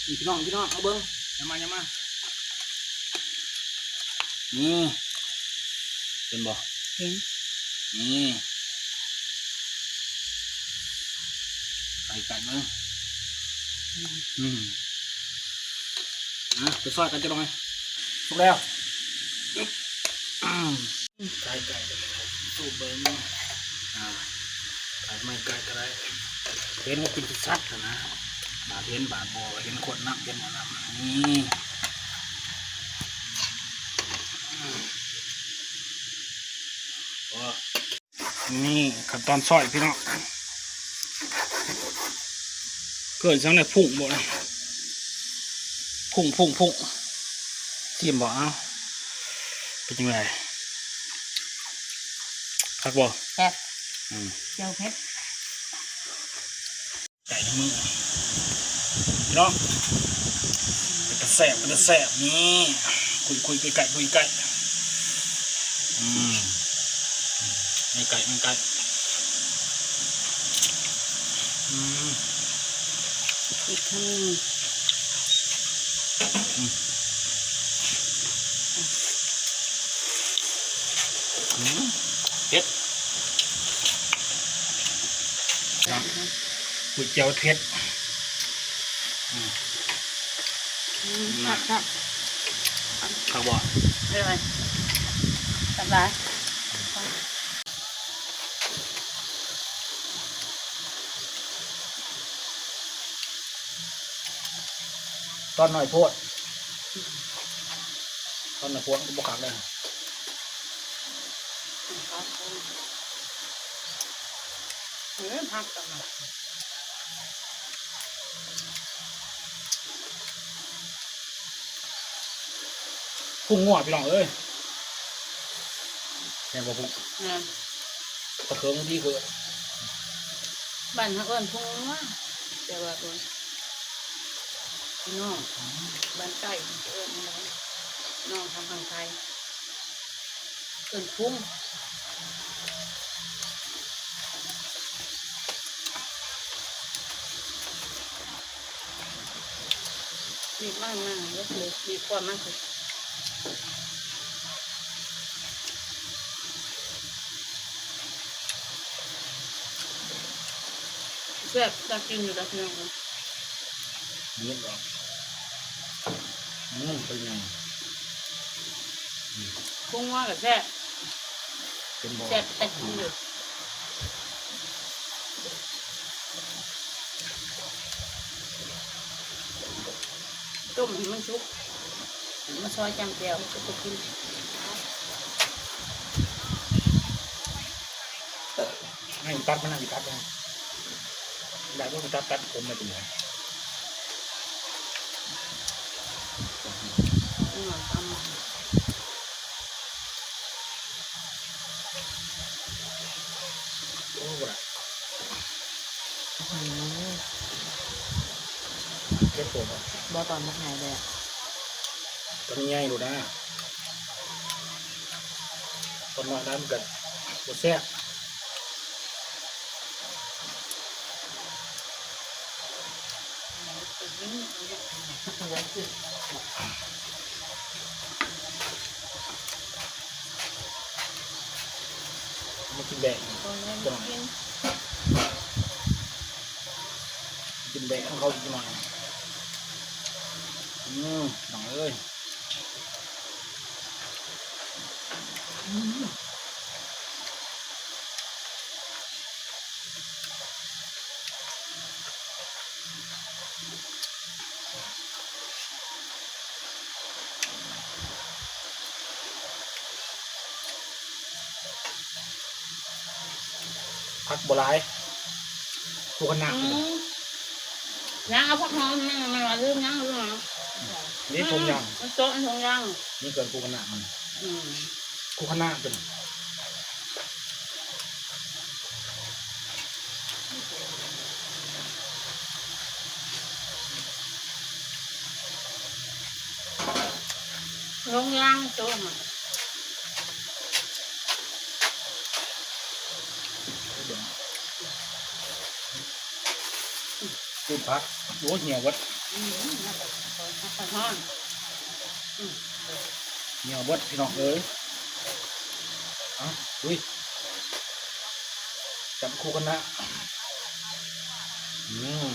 ນີ້ພີ່ນ້ອງ ພີ່ນ້ອງ ເອົາເບິ່ງ ຢ່າມາ ຢ່າມາ ນີ້ ເຫັນບໍ່? ເຫັນ ນີ້ ໃສ່ໄກ່ເບິ່ງ ອືມ ອືມ ອ່ະ ໄປຊອຍກັນຈັກໜ່ອຍ ສຸກແລ້ວ ອືມ ໃສ່ໄກ່ ສູດເບິ່ງ ອ່າ ໃສ່ໄມ້ໄກ່ກໍໄດ້ ເຫັນວ່າກິນສັດຫັ້ນນະ ບາດເຫັນບາດບໍ່ ເຫັນຄົນນຳ ເຫັນໝໍນຳ ນີ້ ອືມ ໂອ້ ນີ້ຂັ້ນຕອນຊອຍພີ່ນ້ອງ ເກີດຈັ່ງໃດ ພຸ້ງບໍ່ ພຸ້ງ ພຸ້ງ ພຸ້ງ ຊີມບໍ່ ເອົ້າ ເປັນຈັ່ງໃດ ຄັກບໍ່? ແຊບ ອືມ ແຈ່ວເຜັດ ໄກ່ໃນມືພີ່ນ້ອງ ເປັນຕາແຊບ ເປັນຕາແຊບ ນີ້ ຄຸຍໆ ໃກ້ໆ ຄຸຍໃກ້ ອືມ ໃກ້ໆ ໃກ້ໆ ອືມ ອີກຄຳໜຶ່ງ ອືມ ອືມ ເຜັດ ເນາະ ກຸຍຈຽວເຜັດ ອືມ ອືມ ຄັກໆ ຄັກບໍ່? ອະລ່ອຍ ແຊບຫຼາຍ ຕອນໜ້ອຍໂພດ ຕອນໜ້ອຍໂພດມັນກໍບໍ່ຄັກເດ້ ເອີ ຜັກກັນນະ ພຸງງົວພີ່ນ້ອງເອີຍ ແມ່ນບໍ່ພຸງ? ແມ່ນ ປາເຂີງດີເກີນ ບ້ານເຮົາເອີ້ນພຸງງົວ ແຕ່ວ່າ ໂອ້ຍ ພີ່ນ້ອງ ບ້ານໃຕ້ເອີ້ນ ນ້ອງທາງຝັ່ງໄທ ເອີ້ນພຸງ ບີບມັນ ມັນເລີຍ ບີບກ່ອນມັນ ແຊບ ຕາກິນຢູ່ດອກພີ່ນ້ອງເອີຍ ເໝືອນອອກ ອືມ ເປັນຫຍັງ? ອືມ ປຸງວ່າກໍແຊບ ເປັນບໍ່? ແຊບ ແຊບຢູ່ ຕົ້ມໃຫ້ມັນສຸກ ມາຊອຍຈ້ຳແຈ່ວ ສຸກກໍກິນ. ໃຫ້ມັນຕັດ ມັນນະ ມັນຕັດ ໄດ້ບໍ່? ມັນຕັດ ຕັດຜົມໄດ້ເປັນຫຍັງ? ອືມ ຕຳ ໂອ້ ບໍ່ໄດ້ ອືມ ເຈັບປົວບໍ່? ບໍ່ ຕອນບັກໃຫຍ່ເລີຍ ຕອນໃຫຍ່ໂລດນະ ຕອນນ້ອຍນັ້ນມັນກໍບໍ່ແຊບ. ມາກິນແບະອີກ ກິນແບະຂອງເຂົາອີກໜ້ອຍ ອືມ ນ້ອງເອີຍ. ອືມ ຜັກບໍ່ຫຼາຍ ຜູ້ຄະນະ ອືມ ຍັງເອົາຜັກຫອມ ມັນ ມັນວ່າລືມຍັງ ລືມຫຍັງ ນີ້ຖົງຢາງ ມັນໂຕະໃນຖົງຢາງ ນີ້ເກີນຜູ້ຄະນະມັນ ອືມ ຜູ້ຄະນະຕົວນີ້ ຖົງຢາງໂຕະຫັ້ນ. ເປັນຜັກ ໂອ້ຍ ເຫື່ອເບິດ ອືມ ນ້ຳ ນ້ຳປາຮ້ອນ ອືມ ໜຽວເບິດພີ່ນ້ອງເອີຍ ເອົາ ລຸຍ ຈັບຄູ່ກັນນະ ອືມ.